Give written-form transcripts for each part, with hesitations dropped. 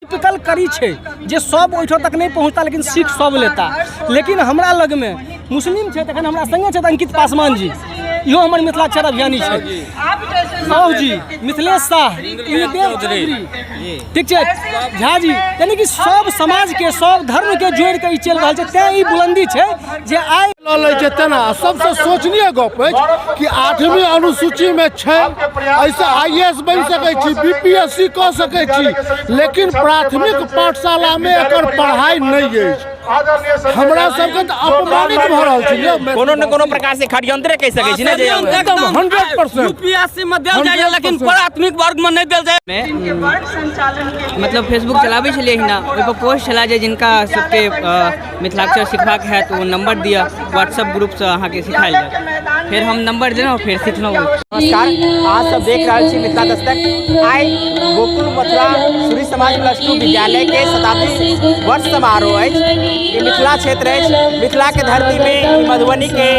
Typical कड़ी छै जे सब ओहिठाम तक नहि पहुँचता, लेकिन सीख सब लेता। लेकिन हमरा लगमे मुस्लिम छै, तखन हमरा संगे छथि अंकित पासवान जी, इहो हमर मिथिलाक्षर अभियानी छै, साहु जी, मिथिलेश शाह, इंद्रदेव चौधरी, ठीक छै, झा जी, यानी कि सब समाजके सब धर्मके जोड़ि कऽ ई चलि रहल छै। तैँ ई बुलंदी छै जे आइ लऽ लै छै तेना। सबसँ शोचनीय गप अछि कि 8वीं अनुसूचीमे छै, एहिसँ आई ए एस बनि सकै छी, बी पी एस सी कऽ सकै छी, लेकिन प्राथमिक पाठशालामे एकर पढ़ाइ नहि अछि। हमरा सबके तऽ अपमानित भऽ रहल छै यौ। कोनो ने कोनो प्रकार से षड्यंत्रे कहि सकै छी ने जे एकदम 100%। यूपीएससी में देल जाइए, लेकिन प्राथमिक वर्ग में नहीं देल जाए। मतलब फेसबुक चलाबै छलियै अहिना, ओहिपर पोस्ट छला जे जिनका सबके मिथिलाक्षर सिखबाक हैत ओ नंबर दिअ, व्हाट्सअप ग्रुपसँ अहाँके सिखायल जायत। फेर हम नंबर देलहुँ, फेर सिखलहुँ। नमस्कार, अहाँ सब देख रहल छी मिथिला दस्तक। आइ गोकुल मथुरा सूरी समाज प्लस 2 विद्यालय के शताब्दी वर्ष समारोह अछि। ई मिथिला क्षेत्र अछि, मिथिला के धरती में ई मधुबनी के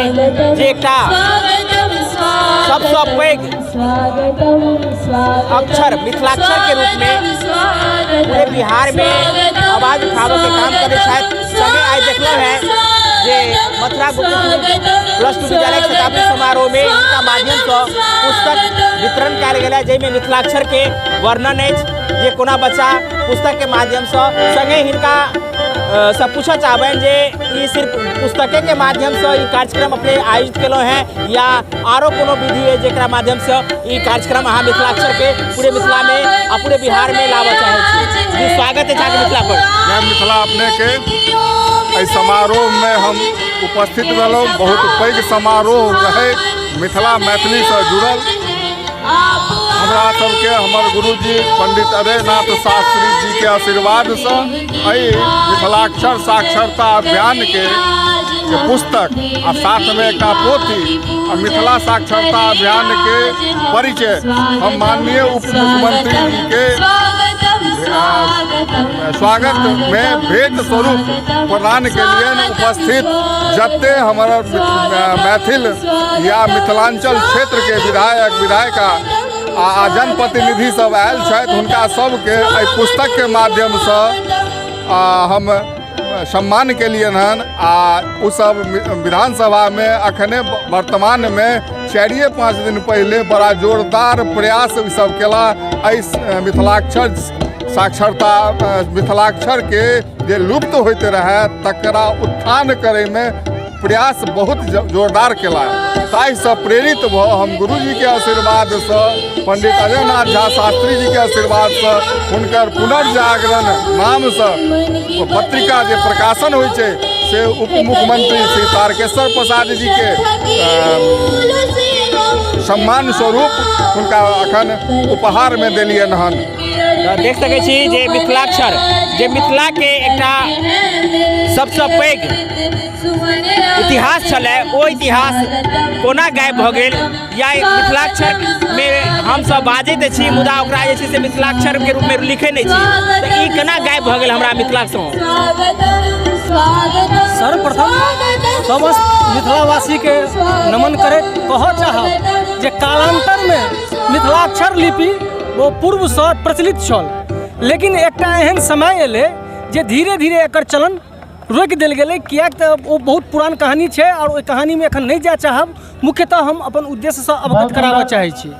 जे एकटा सबसँ पैघ अक्षर मिथिलाक्षर के रूप में पूरे बिहार में आवाज उठाबऽ के काम करै छथि। संगे आइ देखलहुँ हेँ जे मथुरा गोकुल प्लस 2 विद्यालय के शताब्दी समारोह में हिनका माध्यमसँ पुस्तक वितरण कयल गेल है, जाहिमे मिथिलाक्षर के वर्णन अछि जे कोना बच्चा पुस्तक के माध्यमसँ। संगे हिनका से पूछऽ चाहबनि जे ई सिर्फ पुस्तके के माध्यमसँ ई कार्यक्रम अपने आयोजित केलहुँ हेँ या आरो कोनो विधि है जेकरा माध्यमसँ ई कार्यक्रम अहाँ मिथिलाक्षर के पूरे मिथिला में आ पूरे बिहार में लाबऽ चाहै छी? जी, स्वागत है अहाँके मिथिला पर। जय मिथिला। अपने के एहि समारोह में हम उपस्थित भेलहुँ। बहुत पैघ समारोह रहै, मिथिला मैथिलीसँ जुड़ल। हमरा सबके हमर गुरुजी पंडित अजयनाथ शास्त्री जी के आशीर्वादसँ एहि मिथिलाक्षर साक्षरता अभियान के जे पुस्तक आ साथमे एकटा पोथी आ मिथिला साक्षरता अभियान के परिचय हम माननीय उप मुख्यमंत्री जी के स्वागत में भेंट स्वरूप प्रदान केलियनि। उपस्थित जते हमर मैथिल या मिथिलांचल क्षेत्र के विधायक, विधायिका आ जनप्रतिनिधि सब आयल छथि, हुनका सबके एहि पुस्तक के माध्यमसँ हम सम्मान केलियनि हन। आ ओ सब विधानसभा में अखने वर्तमान में 4-5 दिन पहले बड़ा जोरदार प्रयास ई सब केला एहि मिथिलाक्षर साक्षरता, मिथिलाक्षर के जे लुप्त होइत रहए तकरा उत्थान करैमे प्रयास बहुत जोरदार केला। ताहिसँ प्रेरित भऽ हम गुरुजीके आशीर्वादसँ, पंडित अजयनाथ झा शास्त्री जीके आशीर्वादसँ हुनकर पुनर्जागरण नामसँ पत्रिका जे प्रकाशन होइ छै से उप मुख्यमंत्री श्री तारकेश्वर प्रसाद जीके सम्मान स्वरूप हुनका अखन उपहारमे देलियनि हन। देख सकै छी जे मिथिलाक्षर जे मिथिलाके एकटा सबसँ पैघ इतिहास छलै, ओ इतिहास कोना गायब भऽ गेल? या मिथिलाक्षरमे हमसब बाजै तऽ छी, मुदा ओकरा जे छै से मिथिलाक्षरके रूपमे लिखै नहि छी, तऽ ई केना गायब भऽ गेल हमरा मिथिलासँ? सर्वप्रथम समस्त मिथिलावासीके नमन करैत कहऽ चाहब जे कालान्तरमे मिथिलाक्षर लिपि ओ पूर्वसँ प्रचलित छल, लेकिन एकटा एहन समय एलै जे धीरे धीरे एकर चलन रोकि देल गेलै। किएक तऽ ओ बहुत पुरान कहानी छै आओर ओहि कहानीमे एखन नहि जाय चाहब। मुख्यतः हम अपन उद्देश्यसँ अवगत कराबऽ चाहै छी।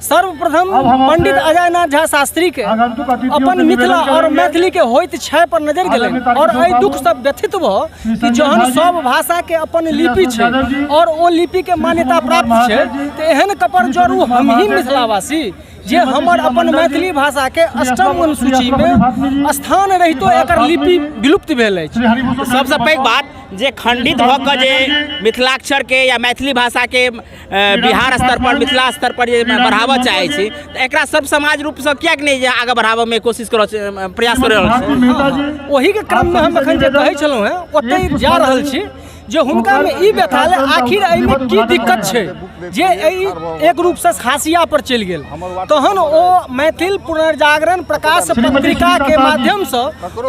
सर्वप्रथम पंडित अजयनाथ झा शास्त्रीके अपन मिथिला आओर मैथिलीके होइत क्षय पर नजरि गेलनि आओर एहि दुःखसँ व्यथित भऽ कि जहन सब भाषाके अपन लिपि छै आओर ओ लिपिके मान्यता प्राप्त छै, तऽ एहन कपर जरू हमही मिथिलावासी जे हमर अपन मैथिली भाषाके अष्टम अनुसूचीमे स्थान रहितो एकर लिपि विलुप्त भेल अछि। सबसँ पैघ बात जे खंडित भऽ कऽ जे मिथिलाक्षरके या मैथिली भाषाके बिहार स्तर पर, मिथिला स्तर पर जे बढ़ाबऽ चाहै छी, तऽ एकरा सब समाज रूपसँ किएक नहि जे आगाँ बढ़ाबऽमे कोशिश करऽ, प्रयास कऽ रहल छी? ओहीके क्रममे हम एखन जे कहै छलहुँ हेँ ओतहि जा रहल छी जे हुनकामे ई व्यथा ले आखिर एहिमे की दिक्कत छै जे एहि एक रूपसँ हाशिया पर चलि गेल। तहन ओ मैथिल पुनर्जागरण प्रकाश पत्रिकाके माध्यमसँ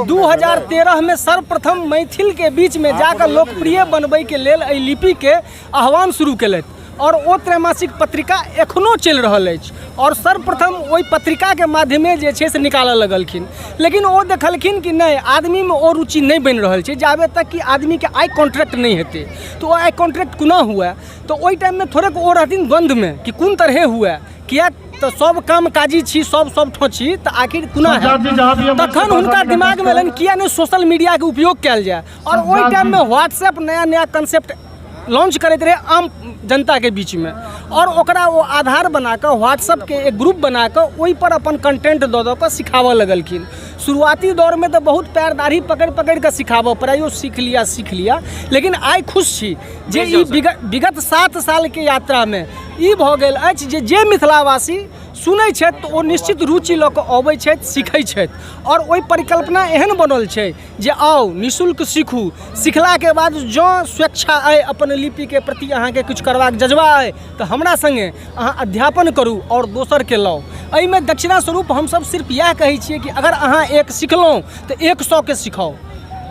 2013 मे सर्वप्रथम मैथिलके बीचमे जाकऽ लोकप्रिय बनबैके लेल एहि लिपिके आह्वान शुरू केलथि आओर ओ त्रैमासिक पत्रिका एखनो चलि रहल अछि। आओर सर्वप्रथम ओहि पत्रिकाके माध्यमे जे छै से निकालऽ लगलखिन। लेकिन ओ देखलखिन कि नहि, आदमीमे ओ रुचि नहि बनि रहल छै जाबे तक कि आदमीके आइ कॉन्ट्रैक्ट नहि हेतै। तऽ ओ आइ कॉन्ट्रैक्ट कोना हुए, तऽ ओहि टाइममे थोड़ेक ओ रहथिन द्वन्द्वमे कि कोन तरहे हुए, किएक तऽ सब काम काजी छी, सब ठाँ छी, तऽ आखिर कोना हैत। तखन हुनका दिमागमे एलनि किए नहि सोशल मीडियाके उपयोग कयल जाय। आओर ओहि टाइममे व्हाट्सएप नया नया कंसेप्ट लॉन्च करैत रहै आम जनताके बीचमे, आओर ओकरा ओ आधार बनाकऽ व्हाट्सएपके एक ग्रुप बनाकऽ ओहिपर अपन कंटेंट दऽ दऽ कऽ सिखाबऽ लगलखिन। शुरुआती दौरमे तऽ बहुत पैर दाढ़ी पकड़ि पकड़ि कऽ सिखाबऽ पड़ै, यौ सीख लिअ सीख लिअ। लेकिन आइ खुश छी जे ई विगत 7 सालके यात्रामे ई भऽ गेल अछि जे जे मिथिलावासी सुनै छथि तऽ ओ निश्चित रुचि लऽ कऽ अबै छथि, सीखै छथि। आओर ओहि परिकल्पना एहन बनल छै जे आउ निःशुल्क सीखू, सिखलाके बाद जँ स्वेच्छा अइ, अपन लिपिके प्रति अहाँके किछु करबाक जज्बा अइ, तऽ हमरा सङ्गे अहाँ अध्यापन करू आओर दोसरके लाउ। एहिमे दक्षिणा स्वरूप हमसब सिर्फ इएह कहै छियै कि अगर अहाँ एक सिखलहुँ तऽ 100के सिखाउ।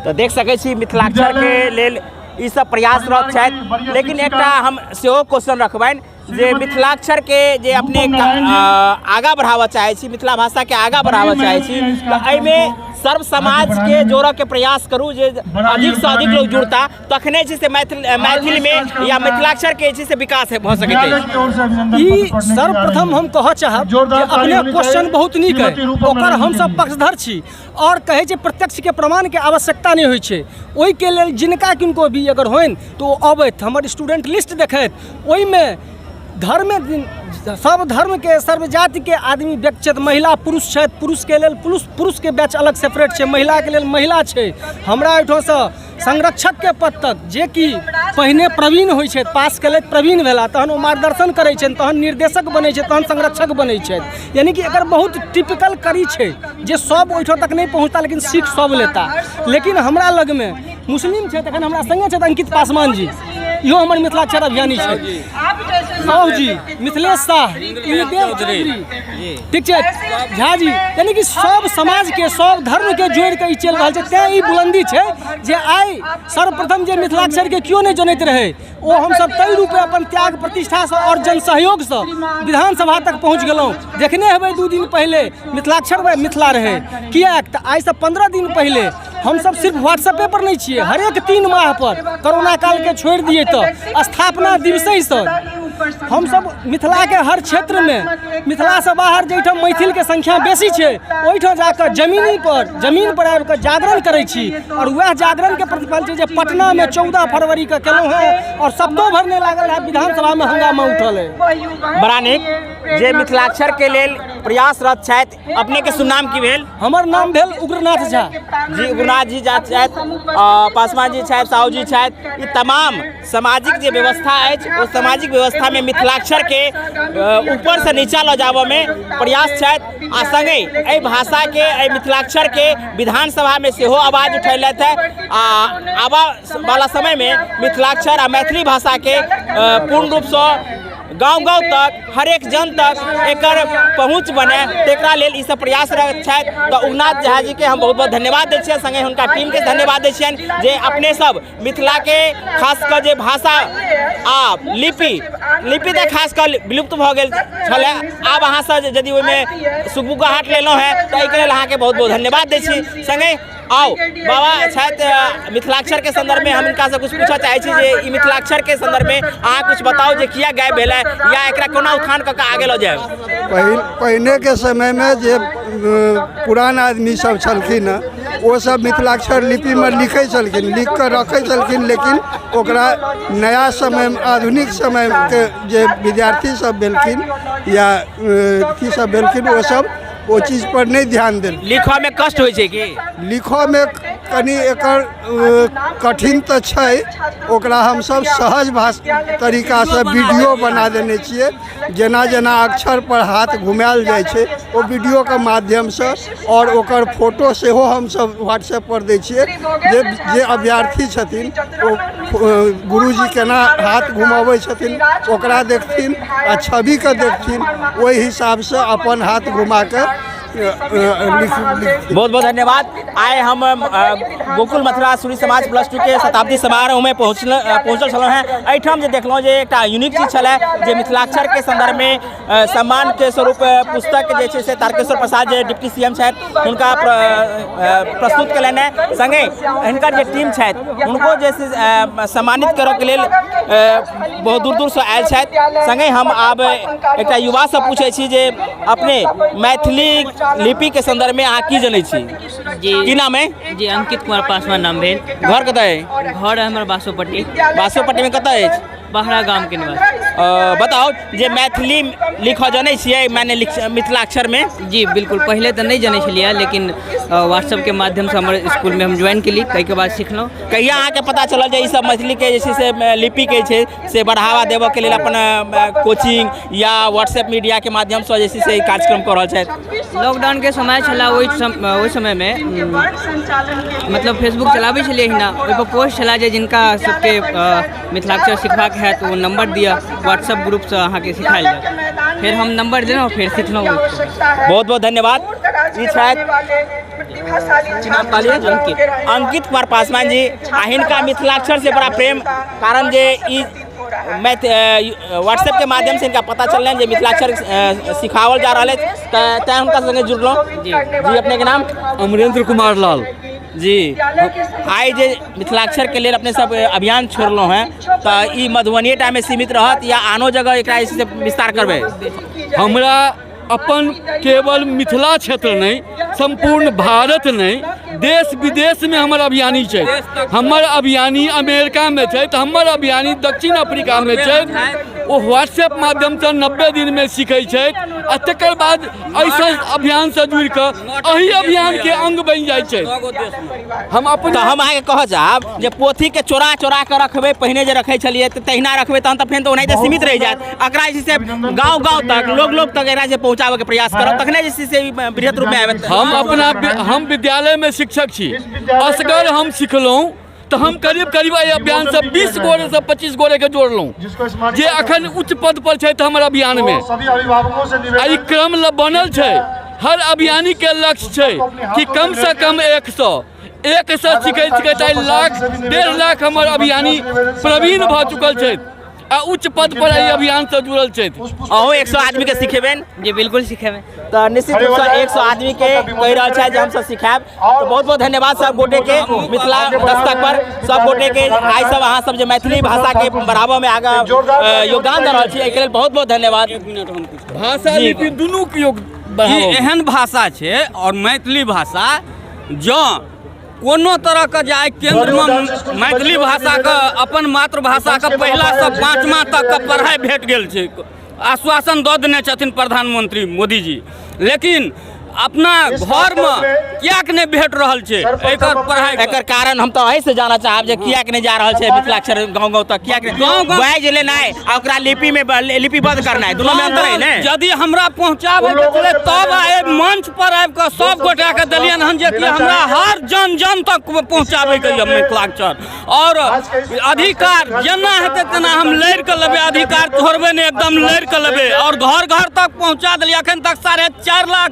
तऽ देख सकै छी मिथिलाक्षरके लेल ई सब प्रयासरत छथि। लेकिन एकटा हम सेहो क्वेश्चन रखबनि जे मिथिलाक्षरके जे अपने आगाँ बढ़ाबऽ चाहै छी, मिथिला भाषाके आगाँ बढ़ाबऽ चाहै छी, तऽ एहिमे सर्व समाजके जोड़ऽके प्रयास करू जे अधिकसँ अधिक लोक जुड़ता, तखने जे छै से मैथिलीमे या मिथिलाक्षरके जे छै से विकास भऽ सकैत अछि। ई सर्वप्रथम हम कहऽ चाहब जे अपने क्वेश्चन बहुत नीक अइ, ओकर हमसब पक्षधर छी। आओर कहै छै प्रत्यक्षके प्रमाणके आवश्यकता नहि होइ छै, ओहिके लेल जिनका किनको भी अगर होइन तऽ ओ अबथि, हमर स्टूडेंट लिस्ट देखथि, ओहिमे धर्म सब धर्मके सर्व जातिके आदमी व्यक्त छथि, महिला पुरुष छथि, पुरुषके लेल पुरुषके बैच अलग सेपरेट छै, महिलाके लेल महिला छै। हमरा एहिठामसँ संरक्षकके पद तक जेकि पहिने प्रवीण होइ छथि, पास केलथि प्रवीण भेला, तहन ओ मार्गदर्शन करै छनि, तहन निर्देशक बनै छै, तहन संरक्षक बनै छथि। यानि कि एकर बहुत टिपिकल कड़ी छै जे सब ओहिठाम तक नहि पहुँचता लेकिन सीख सब लेता। लेकिन हमरा लगमे मुस्लिम छथि, एखन हमरा सङ्गे छथि अंकित पासवान जी, इहो हमर मिथिलाक्षर अभियानी छथि, साहु जी, मिथिलेश साह, इंद्रदेव चौधरी, ठीक छै, झा जी, यानी कि सब समाजके सब धर्मके जोड़ि कऽ ई चलि रहल छै। तैँ ई बुलंदी छै जे आइ सर्वप्रथम जे मिथिलाक्षरके केओ नहि जनैत रहै, ओ हमसब ताहि रूपे अपन त्याग प्रतिष्ठासँ आओर जन सहयोगसँ विधानसभा तक पहुँच गेलहुँ। देखने हेबै 2 दिन पहिले मिथिलाक्षर मिथिला रहै, किएक तऽ आइसँ 15 दिन पहिले हमसब सिर्फ व्हाट्सएपे पर नहि छियै, हरेक 3 माह पर कोरोना कालके छोड़ि दियै तऽ स्थापना दिवससँ हमसब मिथिलाके हर क्षेत्रमे, मिथिलासँ बाहर जाहिठाम मैथिलके संख्या बेसी छै ओहिठाम जाकऽ जमीन पर आबिकऽ जागरण करै छी। आओर वएह जागरणके प्रतिफल छै जे पटनामे 14 फरवरीके केलहुँ हेँ आओर शब्दो भर नहि लागल है, विधानसभामे हंगामा उठल है। बड़ा नीक जे मिथिलाक्षरके लेल प्रयासरत छथि। अपने के सुनाम की भेल? हमर नाम भेल उग्रनाथ झा जी। उग्रनाथ जी छथि, पासवान जी छथि, साहु जी छथि। ई तमाम सामाजिक जे व्यवस्था अछि ओ सामाजिक व्यवस्था में मिथिलाक्षर के ऊपर से नीचा लऽ जाबऽ में प्रयास छथि आ संगे एहि भाषा के, एहि मिथिलाक्षर के विधानसभा में सेहो आवाज उठेलथि है। आ आबऽ वाला समय में मिथिलाक्षर आ मैथिली भाषा के पूर्ण रूपसँ गाँव गाँव तक, हरेक जन तक एकर पहुँच बने, तेकरा लेल ई सब प्रयासरत छथि। तऽ उगनाथ झा जी के हम बहुत बहुत धन्यवाद दै छियनि, संगे हुनका टीम के धन्यवाद दै छियनि जे अपने सब मिथिला के खास कऽ जे भाषा आ लिपि तऽ खास कऽ विलुप्त भऽ गेल छलै, आब अहाँ सब यदि ओहिमे सुगबुगाहट लेलहुँ हेँ तऽ एहिके लेल अहाँके बहुत बहुत धन्यवाद दै छी। संगे आउ बाबा छथि मिथिलाक्षर के संदर्भ में हम हिनका से कुछ पूछऽ चाहै छी जे ई मिथिलाक्षर के संदर्भ में अहाँ कुछ बताउ जे किया गायब भेलै या एकरा कोना उत्थान कऽ के आगे लऽ जायब। पहिने के समय में जे पुरान आदमी सब छलखिन हँ ओ सब मिथिलाक्षर लिपि में लिखै छलखिन, लिख कऽ रखै छलखिन, लेकिन ओकरा नया समय में, आधुनिक समय के जे विद्यार्थी सब भेलखिन या अथी सब भेलखिन ओ सब ओ चीज पर नहि ध्यान देलखिन। लिखऽ में कष्ट होइ छै की? लिखऽ में कनि एकर कठिन तऽ छै, ओकरा हमसब सहज भाषा तरीकासँ वीडियो बना देने छियै, जेना जेना अक्षर पर हाथ घुमायल जाइ छै ओ वीडियोके माध्यमसँ, आओर ओकर फोटो सेहो हमसब व्हाट्सएप पर दै छियै जे जे अभ्यर्थी छथिन ओ गुरुजी केना हाथ घुमबै छथिन ओकरा देखथिन आ छविके देखथिन, ओहि हिसाबसँ अपन हाथ घुमाके लिख। बहुत बहुत धन्यवाद। आइ हम गोकुल मथुरा सूरी समाज प्लस टू के शताब्दी समारोहमे पहुँचल छलहुँ हेँ। एहिठाम जे देखलहुँ जे एकटा यूनिक चीज छलै जे मिथिलाक्षरके सन्दर्भमे सम्मानके स्वरूप पुस्तक जे छै से तारकेश्वर प्रसाद जे डिप्टी सी एम छथि हुनका प्रस्तुत कयलनि हेँ। सङ्गे हिनकर जे टीम छथि हुनको जे छै सम्मानित करऽके लेल बहुत दूर दूरसँ आयल छथि। सङ्गे हम आब एकटा युवासँ पूछै छी जे अपने मैथिली लिपिके सन्दर्भमे अहाँ की जनै छी? जी। की नाम है? जी, अंकित कुमार पासवान नाम भेल। घर कतऽ है? घर हमर बासोपट्टी। बासोपट्टीमे कतऽ अछि? बहरा गामके निवासी। बताउ जे मैथिली लिखऽ जनै छियै माने मिथिलाक्षरमे? जी बिल्कुल, पहिले तऽ नहि जनै छलियै, लेकिन व्हाट्सएपके माध्यमसँ हमर स्कूलमे हम ज्वाइन केली, ताहिके बाद सिखलहुँ। कहिया अहाँके पता चलल जे ई सब मैथिलीके जे छै से लिपिके छै से बढ़ावा देबऽके लेल अपन कोचिंग या व्हाट्सएप मीडियाके माध्यमसँ जे छै से ई कार्यक्रम कऽ रहल छथि? लॉकडाउनके समय छलै, ओहि समयमे मतलब फेसबुक चलाबै छलियै अहिना, ओहिपर पोस्ट छलै जे जिनका सबके मिथिलाक्षर सिखबाक हैत ओ नंबर दिअ, व्हाट्सएप ग्रुपसँ अहाँके सिखायल जायत। फेर हम नंबर देलहुँ, फेर सिखलहुँ। बहुत बहुत धन्यवाद। ई छथि अंकित कुमार पासवान जी आ हिनका मिथिलाक्षर से बड़ा प्रेम, कारण जे ई व्हाट्सएप के माध्यम से इनका पता चललनि जे मिथिलाक्षर सिखाओल जा रहल अछि, तैं हुनका संगे जुड़लहुँ। जी, अपने के नाम? अमरेंद्र कुमार लाल। जी, आइ जे मिथिलाक्षर के लेल अपने सब अभियान छोड़लहुँ हेँ तऽ ई मधुबनिए टा मे सीमित रहत या आनो जगह एकरा जे छै से विस्तार करबै? हमरा अपन केवल मिथिला क्षेत्र नहि, सम्पूर्ण भारत नहि, देश विदेशमे हमर अभियानी छै। हमर अभियानी अमेरिकामे छै तऽ हमर अभियानी दक्षिण अफ्रीकामे छै। ओ व्हाट्सएप माध्यमसँ 90 दिनमे सीखै छथि आ तकर बाद एहिसँ अभियानसँ जुड़ि कऽ एहि अभियानके अंग बनि जाइ छै। हम अपन तऽ हम अहाँके कहऽ चाहब जे पोथीके चोरा चोरा कऽ रखबै, पहिने जे रखै छलियै तऽ तहिना रखबै तहन तऽ फेर तऽ ओनाहिते सीमित रहि जायत। एकरा जे छै से गाँव गाँव तक, लोक लोक तक एकरा जे पहुँचाबऽके प्रयास करब तखने जे छै से वृहत रूपमे आबत। हम विद्यालयमे शिक्षक छी, असगर हम सिखलहुँ तऽ हम करीब करीब एहि अभियानसँ 20 गोरेसँ 25 गोरेके जोड़लहुँ जे अखन उच्च पद पर छथि हमर अभियानमे। आ ई क्रम बनल छै, हर अभियानीके लक्ष्य छै कि कमसँ कम 100 100 सिखैत सिखैत आइ लाख 1.5 लाख हमर अभियानी प्रवीण भऽ चुकल छथि आ उच्च पद पर एहि अभियानसँ जुड़ल छथि। अहूँ 100 आदमीके सिखेबनि? जी बिल्कुल सिखेबै। तऽ निश्चित रूपसँ 100 आदमीके कहि रहल छथि जे हमसब सिखायब। तऽ बहुत बहुत धन्यवाद सब गोटेके मिथिला दस्तक पर सब गोटेके आइ सब अहाँ सब जे मैथिली भाषाके बढ़ाबऽमे आगाँ योगदान दऽ रहल छी एहिके लेल बहुत बहुत धन्यवाद। भाषा लिपि दुनूके योग ई एहन भाषा छै और मैथिली भाषा जँ कोनो तरहके जे आइ केन्द्रमे मैथिली भाषाके अपन मातृभाषाके पहिलासँ 5वां तकके पढ़ाइ भेट गेल छै, आश्वासन दऽ देने छथिन प्रधानमंत्री मोदीजी, लेकिन अपना घरमे किएक नहि भेट रहल छै एकर पढ़ाइ? एकर कारण हम तऽ एहिसँ जानऽ चाहब जे किएक नहि जा रहल छै मिथिलाक्षर गाँव गाँव तक, किएक गाँव गाँव बाजि लेनाइ आ ओकरा लिपिमे लिपिबद्ध करनाइ दुनूमे अंतर है ने? यदि हमरा पहुँचाबैके छलै तब आइ मंच पर आबि कऽ सब गोटाके देलियनि हन जे कि हमरा हर जन जन तक पहुँचाबैके यऽ मिथिलाक्षर और अधिकार जेना हेतै तेना हम लड़ि कऽ लेबै, अधिकार छोड़बै नहि, एकदम लड़ि कऽ लेबै और घर घर तक पहुँचा देलियै। अखन तक 4.5 लाख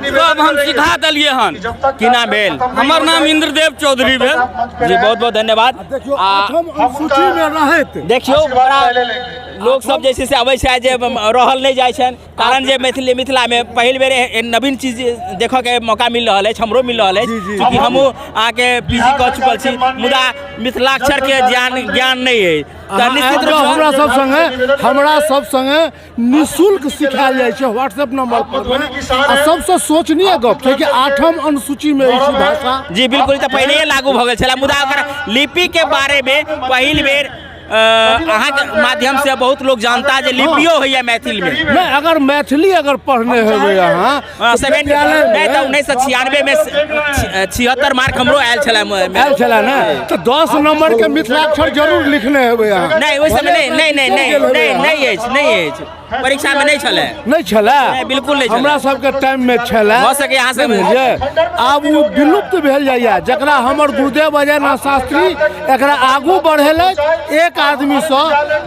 सब हम सिखा देलियै हन। की नाम भेल? हमर नाम इंद्रदेव चौधरी भेल। जी बहुत बहुत धन्यवाद। देखियौ आठम अनुसूचीमे रहैत देखियौ बड़ा लोक सब जे छै से अबै छै जे रहल नहि जाइ छनि, कारण जे मैथिली मिथिलामे पहिल बेर नवीन चीज देखऽके मौका मिल रहल अछि, हमरो मिल रहल अछि, चूँकि हमहूँ अहाँके पीजी कऽ चुकल छी, मुदा मिथिलाक्षरके ज्ञान नहि अछि। तऽ निश्चित रूपसँ हमरा सब संगे निःशुल्क सिखायल जाइ छै व्हाट्सएप नंबर पर। आ सबसँ शोचनीय गप छै कि 8म अनुसूचीमे अछि भाषा। जी बिल्कुल, तऽ पहिनहिए लागू भऽ गेल छलै, मुदा ओकर लिपिके बारेमे पहिल बेर अहाँके माध्यम से बहुत लोग जानता जे लिपियो होइए मैथिलीमे। नहि, अगर मैथिली अगर पढ़ने हेबै अहाँ नहि तऽ 1996 मे 76 मार्क हमरो आयल छलै। आयल छलै ने, तऽ 10 नंबर के मिथिलाक्षर जरूर लिखने हेबै अहाँ। नहि, ओहि समय नहि नहि नहि नहि नहि नहि अछि, नहि अछि, परीक्षामे नहि छलै। नहि छलै? बिल्कुल नहि। हमरा सबके टाइममे छलै। भऽ सकै अहाँ सब बुझलियै। आब ओ विलुप्त भेल जाइए, जकरा हमर गुरुदेव अजय नाथ शास्त्री एकरा आगू बढ़ेलथि। 1 आदमीसँ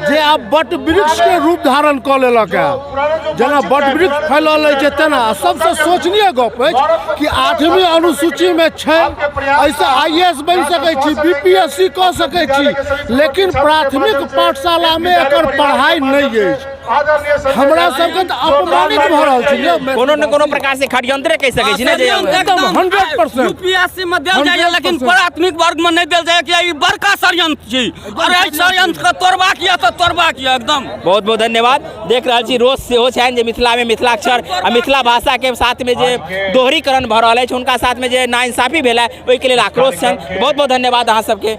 जे आब बट वृक्षके रूप धारण कऽ लेलक है, जेना बट वृक्ष फैलल अछि तेना। आ सबसँ शोचनीय गप अछि कि 8वीं अनुसूचीमे छै, एहिसँ आईएएस बनि सकै छी, बीपीएससी कऽ सकै छी, लेकिन प्राथमिक पाठशालामे एकर पढ़ाइ नहि अछि। हमरा सबके तऽ अपमानित भऽ रहल छै ने। कोनो ने कोनो प्रकार से षड्यंत्रे कहि सकै छी ने जे एकदम 100%। यूपीएससी में देल जाइए, लेकिन 100%। प्राथमिक वर्ग में नहीं देल जाइए, किया ई बड़का षड्यंत्र छी और एहि षड्यंत्र के तोड़बाक यऽ तऽ तोड़बाक यऽ एकदम। बहुत बहुत धन्यवाद। देख रहल छी रोष सेहो छनि जे मिथिलामे मिथिलाक्षर आ मिथिला भाषाके साथमे जे दोहरीकरण भऽ रहल अछि, हुनका साथमे जे नाइंसाफी भेल है, ओहिके लेल आक्रोश छनि। बहुत बहुत धन्यवाद अहाँ सबके।